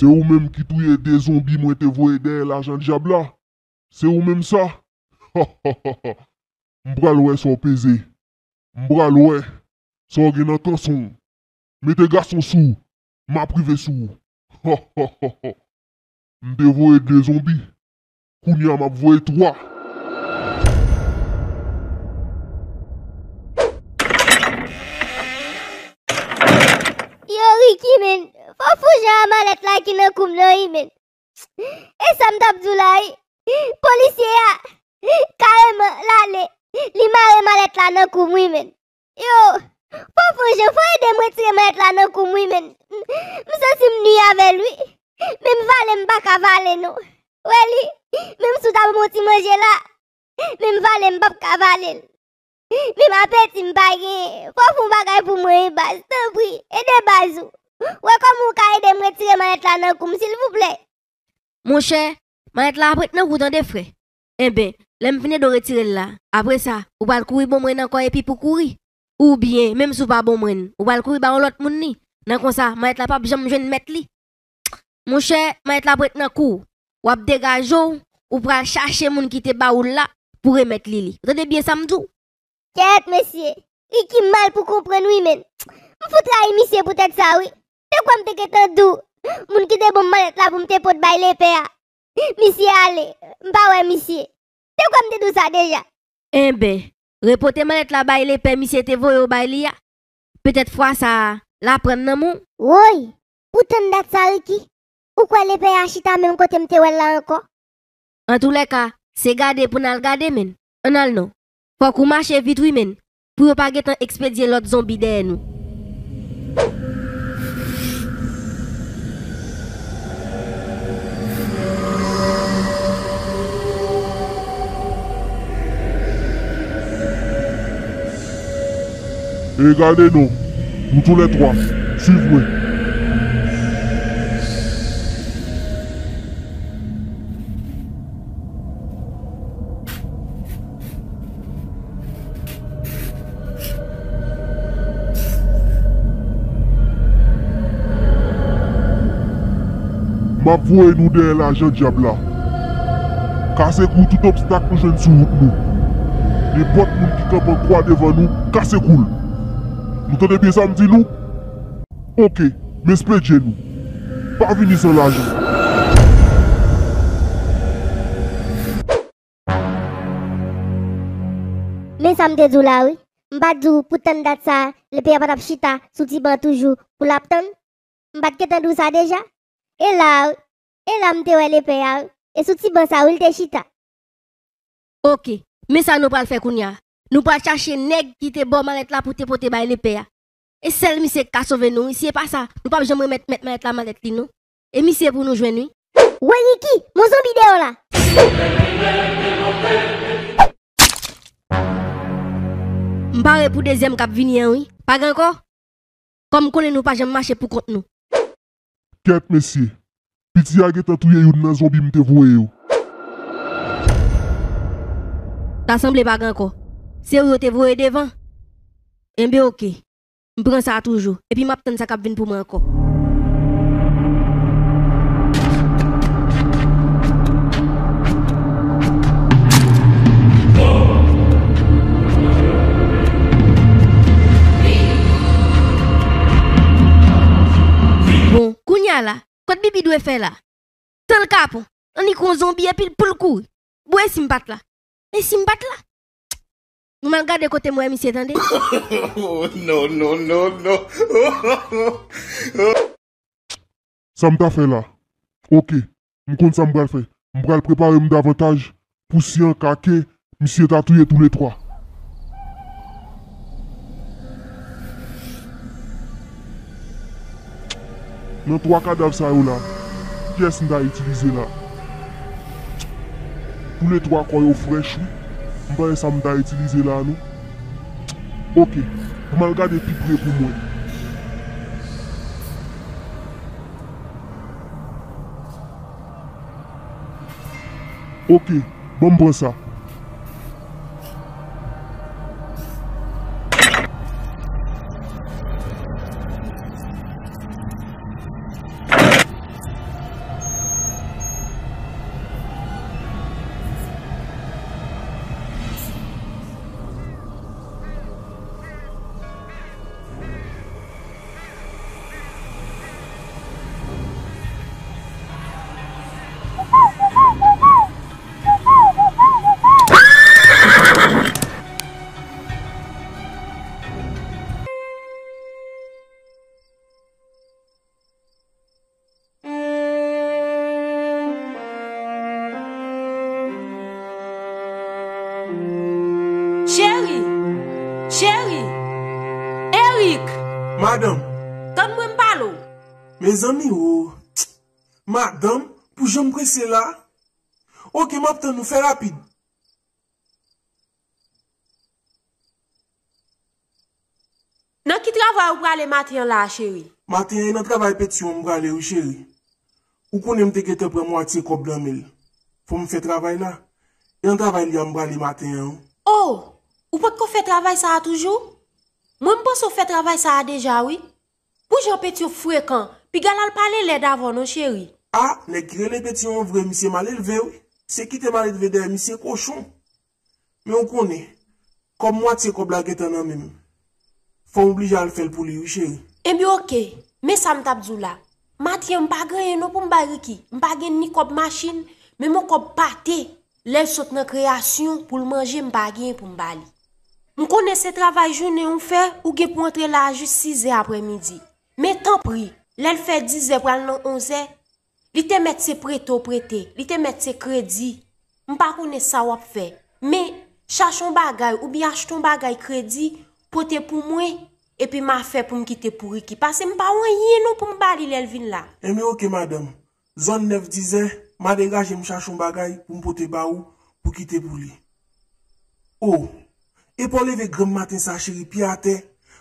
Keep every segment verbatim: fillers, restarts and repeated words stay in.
Se ou menm ki touye de zonbi mwen te voye dèyè lajan dyab la? Se ou menm sa? M pral wè sa w peze. M pral wè sa w gen nan kanson w. Mete gason sou w, m ap rive sou ou. M te voye de zonbi. Kounye a m ap voye twa. Yo, Ricky, men, fò w foujan a malèt la ki nan kou m nan, wi, men. E sa m t ap di w la, wi. Polisye a, kareman, l ale. Li mare malèt la nan kou m, wi, men. Yo, fò fè yon jan, fò ede m retire malèt la nan kou m, wi, men. M santi m nwi avè l, wi. Men m vale, m pa ka vale, non. Wè li, menm si w ta ban m yon ti manje la, men m vale, m p ap ka vale l. Menm apeti m pa genyen. Fò w fè yon bagay pou mwen, wi, baz. Tanpri, ede baz ou. Wè kòman w ka ede m retire malèt la nan kou m, silvouplè? Monchè, malèt la ap ret nan kou w tande, frè. Enben, lè m fin ede w retire l la, apre sa, ou pral kouri ban mwen ankò epi pou kouri. Oubyen, menm si w pa ban mwen l, ou pral kouri ba yon lòt moun li. Nan konsa, malèt la p ap janm jwenn mèt li. Monchè, malèt la ap ret nan kou w. W ap degaje w, ou pral chache moun ki te ba w l la pou remèt li li. Ou tande byen sa m di w? Kèt, mesye. Ricky mal pou konprann, wi, men. M fout rayi misye poutèt sa, wi. Te kwè m te gentan di w, moun ki te ban m malèt la pou m te pot bay lepè a. Misye ale. M pa wè misye. Te kwè m te di w sa deja. Enben, repote malèt la bay lepè misye te voye w bay li a. Petèt fwa sa a, l a pran nan men w. Woy! Pou tann dat sa, Ricky, ou kwè lepè a chita menm kote m te wè l la ankò? Antoulèka, se gade pou n al gade, men. Ann al non. Fòk ou mache vit, wi, men, pou yo pa gentan ekspedye lòt zonbi dèyè nou. E gade non, nou toulètwa, swiv mwen. M ap voye nou dèyè lajan dyab la. Kase kou tout obstak nou jwenn sou wout nou. Nenpòt moun ki kanpe an kwa devan nou, kase kou l. Nou tande byen sa m di nou? Oke, m espedye nou. Pa vini san lajan. Men sa m te di w la, wi. M pa t di w pou tann dat sa a, lepè a pa t ap chita sou ti ban toujou pou l ap tann? M pa t gentan di w sa deja? E la, wi. E la m te wè lepè a, wi. E sou ti ban sa, wi, l te chita. Oke, men sa nou pral fè kounye a. Nou pral chache nèg ki te ba w malèt la pou te pote bay lepè a. E sèl misye k ka sove nou, wi. Si e pa sa, nou p ap janm remèt mèt malèt la malèt li, non. E misye pou nou jwenn, wi. Woy, Ricky, men yon zonbi dèyè w la. M pare pou dezyèm k ap vini an, wi. Pa gen ankò? Kòm m konnen nou pa janm mache pou kont nou. Kèt, mesye. Piti a gentan touye youn nan zonbi m te voye yo. Ta sanble pa gen ankò. Se ou yo te voye devan? Enben, oke. M pran sa toujou. Epi m ap tann sa k ap vin pou mwen ankò. Bon, kounye a la, kot Bibi dwe fè la? Tan l kapon, annik yon zonbi epi l pou l kouri. Bon, e si m pa t la? E si m pa t la? Nou mal gade kote m wè misye, tande. Oh, no, no, no, no. Sa m ta fè la? Oke, m konn sa m pral fè. M pral prepare m davantaj pou si an ka ke misye ta touye toulètwa. Nan twa kadav sa yo la, kiyès m ta itilize la? Toulètwa kò yo frèch, wi. M pa wè sa m ta itilize la, non. Oke, m al gade pi pre pou mwen. Oke, ban m pran sa. Erik, madanm, tann mwen m pale w. Mezanmi, o. Madanm, pou jan m prese la. Oke, m ap tann ou, fè rapid. Nan ki travay ou prale maten an la a, cheri? Maten an, e nan travay Petyon m prale wi, cheri. Ou konnen m te gentan pran mwatye kòb nan men l. Fò m fè travay la. E nan travay li a m prale maten an wi. O, ou potko fè travay sa a toujou? Mwen m panse w fè travay sa a deja wi. Pou jan Petyon frekan, piga l al pale lèd avè w non, cheri. A, nèg ki rele Petyon an vre, misye malelve wi. Se kite malelve dèyè misye kochon. Men ou konnen, kòm mwatye kòb la gentan nan men m, fò m oblije al fè l pou li wi, cheri. Ebyen, oke. Men sa m t ap di w la. Maten an, m pa gen anyen non pou m bay Ricky. M pa gen ni kòb machin, menm yon kòb pate, lè l sot nan kreyasyon pou l manje, m pa gen pou m ba li. M konnen se travay jounen ou fè, ou gen pou antre la a jis sizè aprèmidi. Men tanpri, lè l fè dizè pral nan onzè, li te mèt se prete w prete, li te mèt se kredi. M pa konnen sa w ap fè. Men, chache yon bagay oubyen achte yon bagay kredi, pote pou mwen, epi m a fè pou m kite pou Ricky. Paske m pa wè anyen non pou m ba li lè l vin la. Enben oke, madanm. Zòn nèf dizè, m a degaje m chache yon bagay pou m pote ba ou, pou kite pou li. O, epa w leve granm maten sa, cheri, pye atè.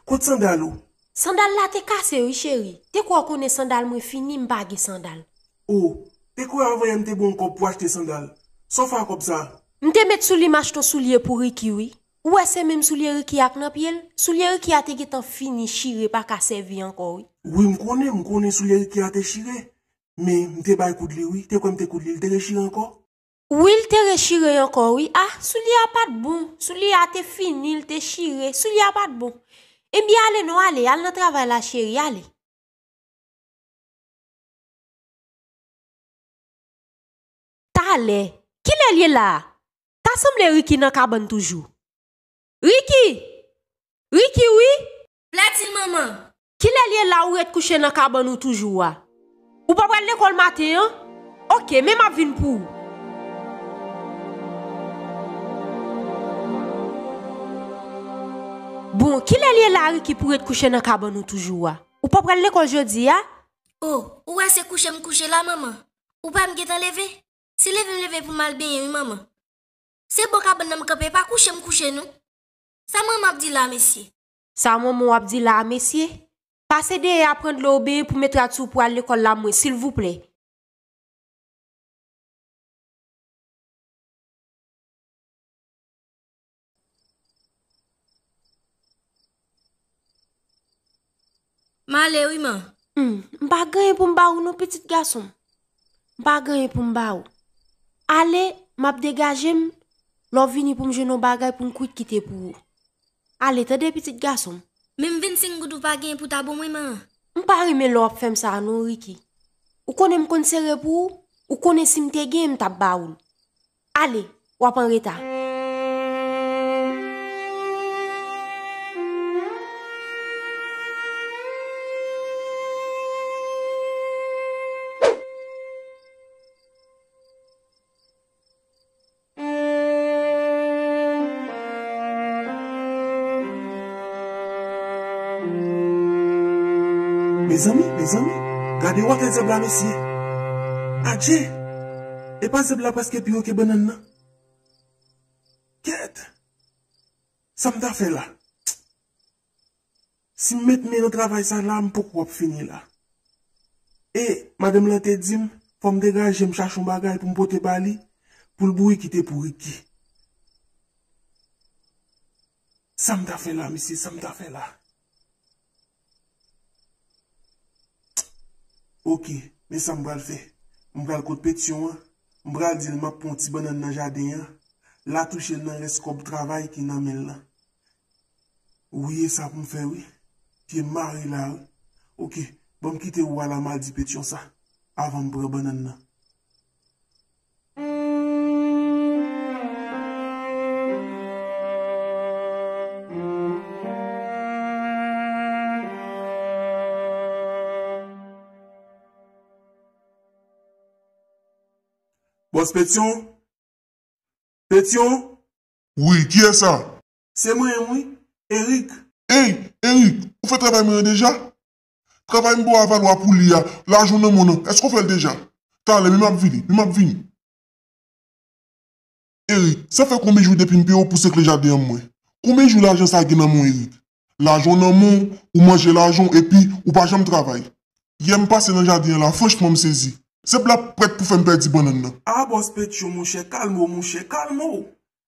Kot sandal ou? Sandal la te kase wi, cheri. Te kwè w konnen sandal mwen fini, m pa gen sandal. O, te kwè avan yè m te ba w yon kòb pou achte sandal. Sa w fè ak kòb sa a? M te met sou li m achte yon soulye pou Ricky wi. Ou wè se menm soulye Ricky a k nan pye l? Soulye Ricky a te gentan fini, chire, pa ka sèvi ankò wi. Wi, m konnen, m konnen soulye Ricky a te chire. Men, m te bay koud li wi. Te kwè m te koud li, li te rechire ankò? Wi, l te rechire ankò wi. A, soulye a pa t bon. Soulye a te fini, l te chire. Soulye a pa t bon. Ebyen, ale non, ale. Al nan travay la, cheri, ale. Talè. Kilè l ye la a? Ta sanble Ricky nan kabann toujou. Ricky! Ricky, wi! Vladil, manman! Kilè l ye la ou ret kouche nan kabann ou toujou a? Ou pa pral lekòl maten an? Oke, men m ap vin pou ou. Bon, kilè l ye la, Ricky, pou ret kouche nan kabann ou toujou a? Ou pa pral lekòl jodi a? O, ou wè se kouche m kouche la, manman. Ou pa m gentan leve? Se leve m leve pou m al benyen wi, manman. Se bò kabann nan m kanpe, pa kouche m kouche non. Sa manman ap di la, mesye? Sa manman w ap di la a, mesye? Pase dèyè a pran dlo w benyen pou m met rad sou w pou al lekòl la mwen, silvouplè. M ale wi, man. Hmm, m pa gen anyen pou m ba ou non, pitit gason m. M pa gen anyen pou m ba ou. Ale, m ap degaje m, lè w vini pou m jwenn yon bagay pou m kwit kite pou ou. Ale, tande, pitit gason m. Menm vennsenk goud ou pa genyen pou ta ban mwen, man. M pa renmen lè w ap fè m sa a non, Ricky. Ou konnen m konn sere pou ou, ou konnen si m te genyen, m t ap ba ou l. Ale, w ap an reta. Mezanmi, mezanmi, gade wotè zèb la, mesye. Adje! Epa zèb la prèske pi wo ke bannann nan. Kèt! Sa m ta fè la? Si m met men nan travay sa la, m poko ap fini la. E madanm lan te di m, fò m degaje m chache yon bagay pou m pote ba li, pou l bouyi kite pou Ricky. Sa m ta fè la, mesye, sa m ta fè la? Oke, men sa m pral fè. M pral kot Petyon an, m pral di l m ap pran yon ti bannann nan jaden an, l a touche l nan rès kòb travay ki nan men l lan. Wi, e sa pou m fè, wi. Pye m mare la, wi. Oke, ban m kite ou a la, m al di Petyon sa, avan m pran bannann nan. Bòs Petyon? Petyon? Wi, kiyès sa? Se mwen menm, wi. Erik. Ey, Erik, ou Fè travay mwen an deja. Travay m ba w a Valwa pou li a, lajan w nan men w nan, èske w fè l deja? Talè, men m ap vini, men m ap vini. Erik, sa fè konbyen jou depi m peye w pou sekle jaden an mwen? Konbyen jou lajan sa gen nan men w, Erik? Lajan w nan men w, ou manje lajan w, epi ou pa janm travay. Yè m pase nan jaden an la, franchman m sezi. Zèb la prèt pou fè m pèdi bannann nan. A, bòs Petyon, monchè, kalme w, monchè, kalme w.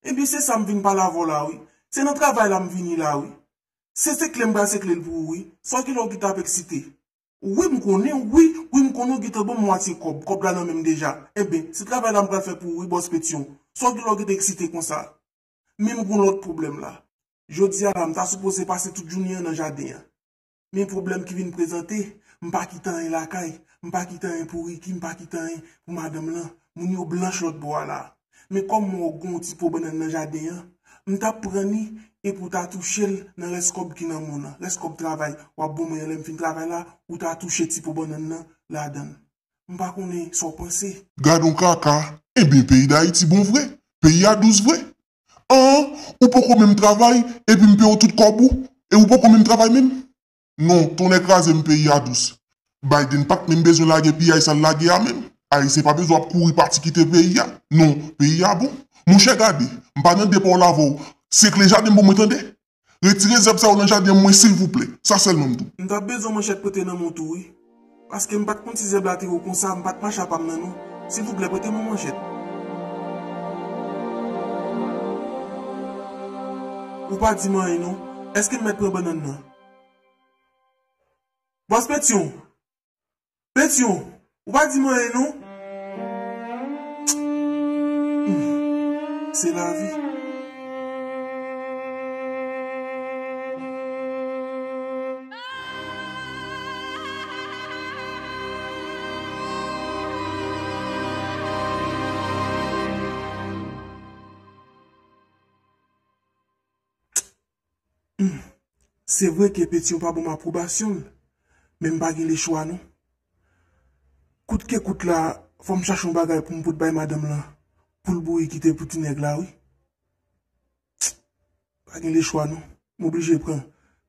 Ebyen, se sa m vin pale avè w la, wi. Se nan travay la m vini la, wi. Se sekle m pral sekle l pou ou, wi. Sa w gen lè w gentan ap eksite. Wi, m konnen, wi, wi, m konnen w gentan ban m mwatye kòb. Kòb la nan men m deja. Enben, se travay la m pral fè pou ou, wi, bòs Petyon. Sa w gen lè w gentan eksite konsa? Men m gen yon lòt pwoblèm la. Jodi a la, m ta sipoze pase tout jounen an nan jaden an. Men pwoblèm ki vin prezante, m pa kite anyen lakay, m pa kite anyen pou Ricky, m pa kite anyen pou madanm lan. Moun yo blanch lòt bò a la. Men kòm m wè w gen yon ti po bannann nan jaden an, m t ap pran li epi w ta touche l nan rès kòb ki nan men w nan, rès kòb travay. W ap ban mwen an lè m fin travay la, ou ta touche ti po bannann nan ladan l. M pa konnen sa w panse. Gadon kaka, enben peyi Dayiti bon vre, peyi a dous vre. An, ou poko menm travay, epi m peye w tout kòb ou, e ou poko menm travay menm. Non, tonnè kraze m, peyi a dous. Biden pa t menm bezwen lage piyay sa l lage a menm. Ayisyen pa bezwen ap kouri pati kite peyi a. Non, peyi a bon. Monchè gade, m pa nan de pawòl avè w. Sekle jaden m pou mwen tande. Retire zèb sa yo nan jaden mwen silvouplè. Sa sèlman m di w. M t ap bezwen manchèt prete nan men w tou wi. Paske m pa t konn si zèb la te wo konsa, m pa t mache apa m nan non. Silvouplè prete mwen manchèt. Ou pa di m anyen non. Èske m mèt pran bannann nan? Bòs Petyon! Petyon, ou pa di m anyen non. Hmm, se lavi. Hmm. Se vre ke Petyon pa ban m apwobasyon l, men m pa gen lechwa non. Kout ke kout la, fò m chache yon bagay pou m pot bay madanm lan, pou l boure kite pou ti nèg la wi. Pa gen lechwa non. M oblije pran,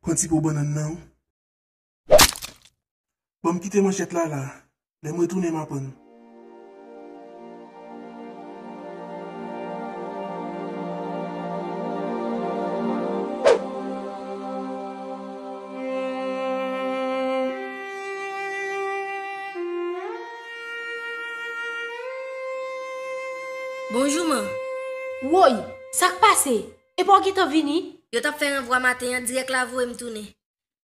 pran ti po bannann nan wi. Ban m kite manchèt la la. Lè m retounen m aprann. Bonjou man. Woy, sa k pase? Epa w gentan vini? Yo t ap fè ranvwa maten an, dirèk la voye m tounen.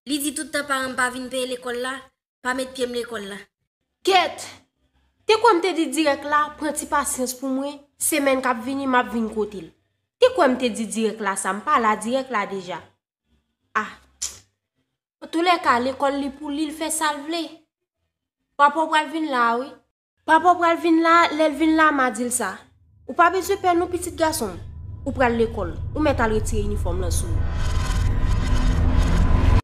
Li di tout tan paran m pa vin peye lekòl la, pa met pye m lekòl la. Kèt! Te kwè m te di dirèk la pran ti pasyans pou mwen, semèn k ap vini m ap vin kote l. Te kwè m te di dirèk la sa, m pa la dirèk la deja. Ah! Antoulèka, lekòl li pou li, l fè sa l vle. Papa w pral vin la a wi. Papa w pral vin la, lè l vin la, m a di l sa. Ou pa bezwen pè non pitit gason m. Ou pral lekòl, ou mèt al retire inifòm lan sou ou.